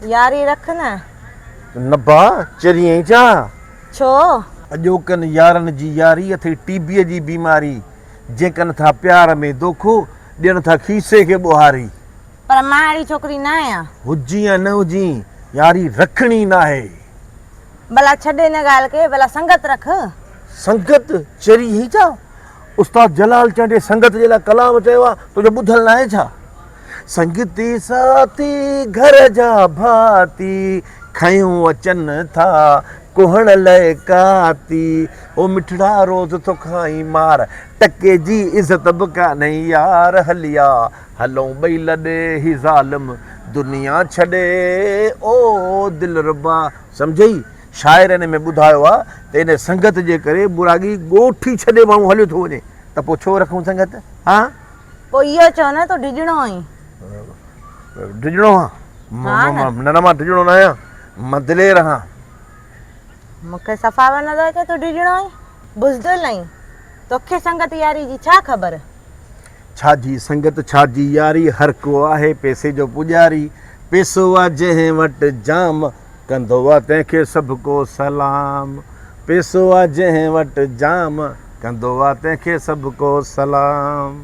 ياري رک نه. نه با، چري آهين ڇا؟ ڇو؟ اڄوڪن يارن جي ياري اٿئي ٽي بيء جي بيماري، جي ڪن ٿا پيار ۾ دوکو، ڏين ٿا کيسي کي ٻوهاري. پر مان اهڙي ڇوڪري نه آهيان. هجين يا نه هجين، ياري رکڻي ناهي. ڀلا ڇڏ ان ڳالهه کي، ڀلا سنگت رک. سنگت؟ چري آهين ڇا؟ استاد جلال چانڊيي سنگت جي لاء ڪلام چيو آهي، تنهنجو ٻڌل ناهي ڇا؟ سنگتي ساٿي گهر جا ڀاتي کنيون اچن ٿا ڪهڻ لئه ڪاتي او مٺڙا روز ٿو کائين مار ٽڪي جي عزت به ڪانهي يار هليا هلون ٻئي لڏي هي ظالم دنيا ڇڏي او دلربا سمجهئي شاعر ان ۾ ٻڌايو آ ته ان سنگت جي ڪري براڳي ڳوٺ ئي ڇڏي ماڻهو هليو ٿو وڃي ته پوء ڇو رکون سنگت ها. پوء اهو چئو نه تون ڊڄڻو آهين. ڊڄڻو آهان؟ ها نه. نه نه مان ڊڄڻو نه آهيان، مان دلير آهيان. مون کي صفا به نٿو اچي تون ڊڄڻو آهين، بزدل آهين، توکي سنگت ياري جي ڇا خبر؟ ڇا جي سنگت ڇا جي ياري، هر ڪو آهي پئسي جو پوڄاري، پئسو آ جنهن وٽ جام، ڪندو آ تنهن کي سڀ ڪو سلام، پئسو آ جنهن وٽ جام، ڪندو آ تنهن کي سڀ ڪو سلام.